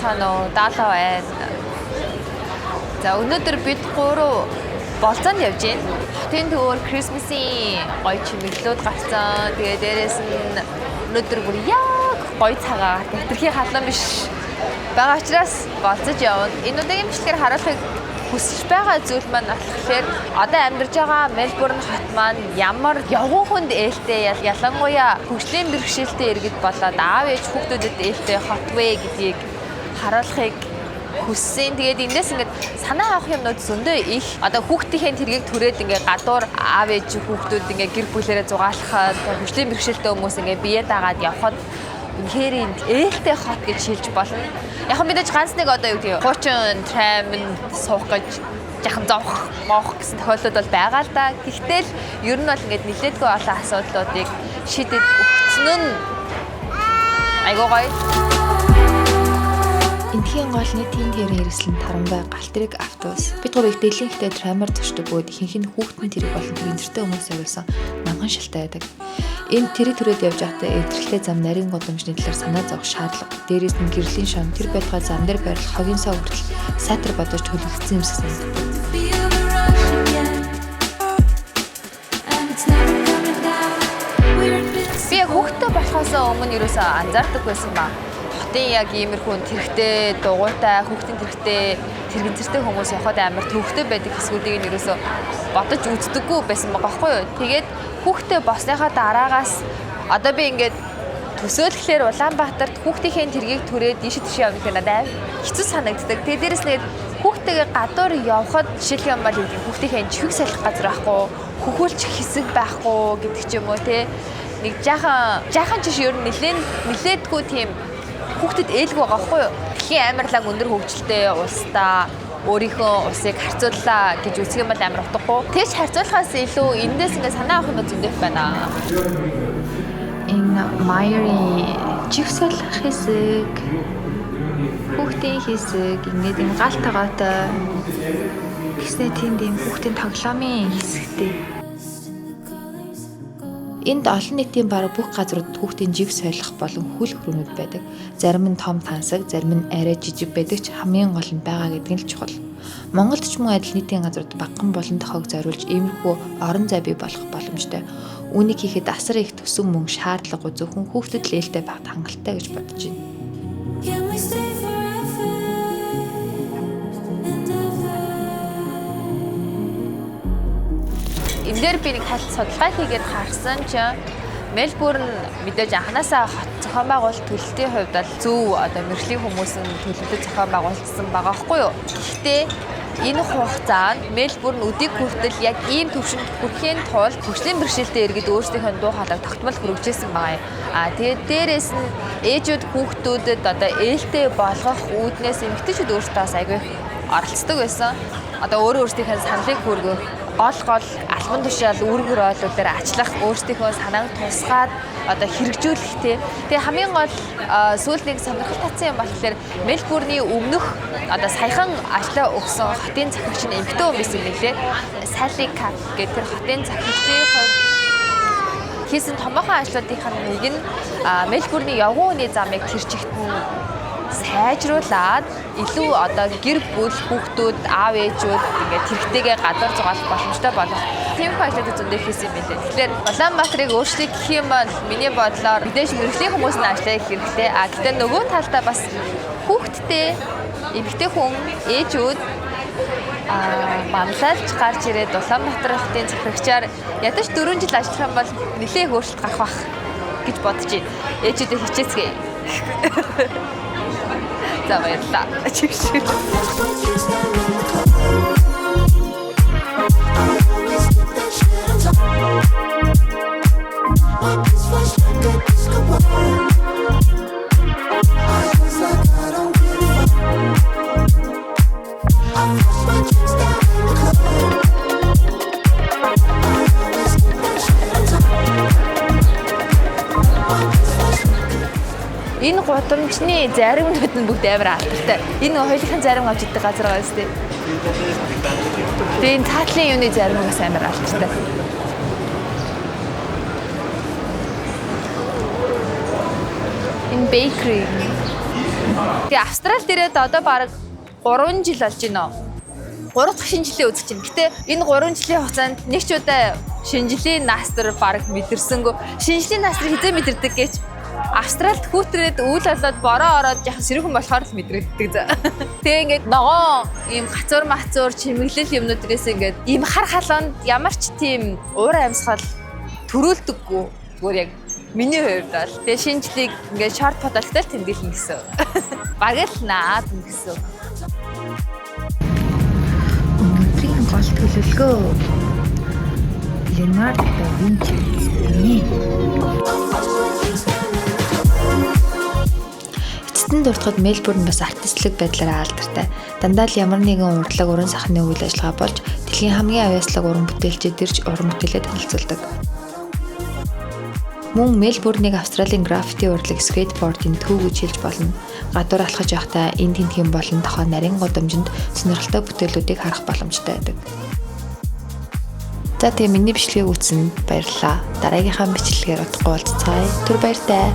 Байцгаана уу? Даалаа байна. За, өнөөдөр бид гурав болзоонд явж байна. Хотын төвөөр Christmas-ийн гоё чимэглүүд гарсан. Тэгээ дээрэс нь өнөөдөр бүр яг гоё цагаар хэтэрхий халуун биш байгаа учраас болзож явна. Энэ удаагийн бичлэгээр харуулахыг хүсэж байгаа зүйл маань болохоор одоо амьдарч байгаа Мельбурн хот маань ямар явган хүнд ээлтэй, ялангуяа хөгжлийн бэрхшээлтэй иргэд болоод аав ээж хүүхдүүдэд ээлтэй хот вэ гэдгийг харуулахыг хүссэн. Тэгээд эндээс ингээд санаа авах юмнууд зөндөө их. Одоо хүүхдийнхээ тэргийг түрээд ингээд гадуур аав ээж хүүхдүүд ингээд гэр бүлээрээ зугаалахад, хөгжлийн бэрхшээлтэй хүмүүс ингээд бие даагаад явхад үнэхээр ээлтэй хот гэж хэлж болно. Яг нь мэдээж ганц нэг одоо юу гэдэг хуучин трамд суух гэж жахан зовх, моох гэсэн тохиолдол бол байгаа л да. Гэхдээ л ер нь бол ингээд нилээдгүй олон асуудлуудыг шийдэж өгсөн нь айгуу гоё. Эндхийн гол нийтийн тэрэг хэрэгсэл нь тарамбай, галт тэрэг, автобус. Бид гурав их дэлгэнхтэй трамаар зочдог бөгөөд ихэнх нь хүүхдийн тэрэг болон тэрэгзэртэй хүмүүс зориулсан намхан шилтэй байдаг. Энд тэрэг түрээд явж байхдаа эвдрэлтэй зам, нарийн гудамжны талаар санаа зовох шаардлага. Дээрээс нь гэрлийн шон, тэр байтугай зам дээр байрлах хогийн сав хүртэл сайтар бодож төлөвлөсөн юм шиг санагддаг. Feel the rush again. And it's never coming down. We're invincible. Би яг хүүхдтэй болохоос өмнө ерөөсөө анзаардаг байсан ба. Хотын яг иймэрхүү тэрэгтэй, дугуйтай, хүүхдийн тэрэгтэй, тэрэгзэртэй хүмүүс явхад амар төвөгтэй байдаг хэсгүүдийг нь ерөөсөө бодож үздэггүй байсан байгаа байхгүй юу. Тэгээд хүүхдтэй болсныхаа дараагаас одоо би ингээд төсөөлөхлөөр Улаанбаатарт хүүхдийнхээ тэргийг түрээд ийш тийш явна гэхээр надад амар хэцүү санагддаг. Тэгээд дээрэс нь хүүхдтэйгээ гадуур явхад жишээлх юм бол юу гэдэг хүүхдийнхээ чихэг салих газар байхгүй, хөхүүлчих хэсэг байхгүй гэдэг ч юм уу те. Нэг жаахан жаахан ч биш, ер нь нилээдгүй тийм хүүхдэд ээлгүй байгаа байхгүй юу. Дэлхийн амарлаг өндөр хөгжилтэй улстай өөрийнхөө улсыг харьцууллаа гэж үзэх юм бол амар утгагүй. Тэгж харьцуулахаас илүү эндээс ингээд санаа авах юм зөндөх байна. Энэ Myer-ийн чих солих хэсэг, хүүхдийн хэсэг, ингээд юм гал тогоотой. Тэгснэ тэнд ийм хүүхдийн тоглоомын хэсэгтэй. Энд олон нийтийн бараг бүх газрууд хүүхдийн жив солих болон хөл хөрөөнүүд байдаг. Зарим нь том тансаг, зарим нь арай жижиг байдаг ч хамгийн гол нь байгаа гэдэг нь л чухал. Монголд ч мөн адил нийтийн газрууд багахан болон тохиог зориулж иймэрхүү орон зай бий болох боломжтой. Үүнийг хийхэд асар их төсөн мөнгө шаардлагагүй, зөвхөн хүүхдэд л ээлтэй байхад хангалттай гэж бодож байна. Can we stay forever and ever? Энэ дээр би нэг хальт судалгаа хийгээд харсан чинь Мельбурн мэдээж анханасаа хот зохион байгуулалт төлөлтийн хувьд бол зөв одоо мэргэжлийн хүмүүс нь төлөвлөж зохион байгуулсан байгаа байхгүй юу. Гэхдээ энэ хугацаанд Мельбурн өдийг хүртэл яг ийм төвшөнд хүрэхийн тулд хөгжлийн бэрхшээлтэй иргэд өөрсдийнхөө дуу хоолойг тогтмол хүргэжсэн байгаа юм. А тэгээд дээрэс нь ээжүүд хүүхдүүдэд одоо ээлтэй болгох үүднээс эмэгтэйчүүд өөрсдөө бас айгүй их оролцдог байсан. Одоо өөрөө өөрсдийнхээ саналыг хүргэх, гол гол албан тушаал үүрэг роолууд дээр ажиллах, өөрсдийнхөө санааг тусгаад одоо хэрэгжүүлэх те. Тэгээ хамгийн гол сүүлд нэг сонирхол татсан юм болохоор Мельбурний өмнөх одоо саяхан ажлаа өгсөн хотын захирагч нь эмэгтэй хүн байсан юм лээ. Салли Кап гэх тэр хотын захирагчийн хувьд хийсэн томоохон ажлуудынх нь нэг нь Мельбурний явган хүний замыг тэр чигт нь сайжруулад илүү одоо гэр бүл, хүүхдүүд, аав ээжүүд ингээд тэрэгтэйгээ гадуур зугаалах боломжтой болох тийм ажлууд зөндөө хийсэн юм билээ. Тэгэхээр Улаанбаатарыг өөрчлөх гэх юм бол миний бодлоор мэдээж мэргэжлийн хүмүүс нь ажиллах хэрэгтэй. А гэтээ нөгөө талдаа бас хүүхдтэй эмэгтэй хүн, ээжүүд манлайлж гарч ирээд Улаанбаатар хотын захирагчаар ядаж 4 жил ажиллах юм бол нэлээд өөрчлөлт гарах байх гэж бодож байна. Ээжүүдээ хичээцгээе. За, баярлалаа. Чигш. Put you down in the club. I always keep that shit on top. My bitch flash like a disco ball. I dance like I don't give a fuck. I flush my drinks down in the club. I always keep that shit on top. My bitch flash like a Энэ гудамжны заримнууд нь бүгд амар алдартай. Энэ хоёулын зарим авч идэх газар байгаа шүү дээ. Тэгээ энэ цаатлын юуны зарим бас амар алдартай. Энэ bakery. Тэгээ Австрали дээрээ одоо бараг 3 жил болж байна. 3 дахь шинэ жилээ үзэж байна. Гэтэ энэ 3 жилийн хугацаанд нэг ч удаа шинэ жилийн наастар бараг мэдэрсэнгүү. Шинэ жилийн наастар хэзээ мэдэрдэг гэж Австралид хүүтрээд үйл болоод бороо ороод яхан сэрүүхэн болохоор л мэдрэгддэг за. Тэгээ ингээд ногоон ийм гацуур мацуур чимэглэл юмнууд дээрээс ингээд ийм хар халуунд ямар ч тийм уур амьсгал төрүүлдэггүй. Зүгээр яг миний хувьд бол тэгээ шинэ жилийг ингээд шорт фотолтой л тэмдэглэнэ гэсэн. Бараг л наадам гэсэн. Өнөөдрийн гол төлөвлөгөө Леонардо да Винчи үзтээ. Эцэст нь дурдахад Мельбурн бас артистлаг байдлаараа алдартай. Дандаа л ямар нэгэн урдлаг уран сахны үйл ажиллагаа болж дэлхийн хамгийн авьяаслаг уран бүтээлчид ирж уран бүтээлээ танилцуулдаг. Мөн Мельбурнийг Австралийн граффити урлаг скейтбордын төв гэж хэлж болно. Гадуур алхаж явахдаа энэ тентхийн болон тохой нарийн гудамжинд сонирхолтой бүтээлүүдийг харах боломжтой байдаг. За тэгээ миний бичлэгийг үзсэнд баярлалаа. Дараагийнхаа бичлэгээр удахгүй уулзцаая. Түр баяртай.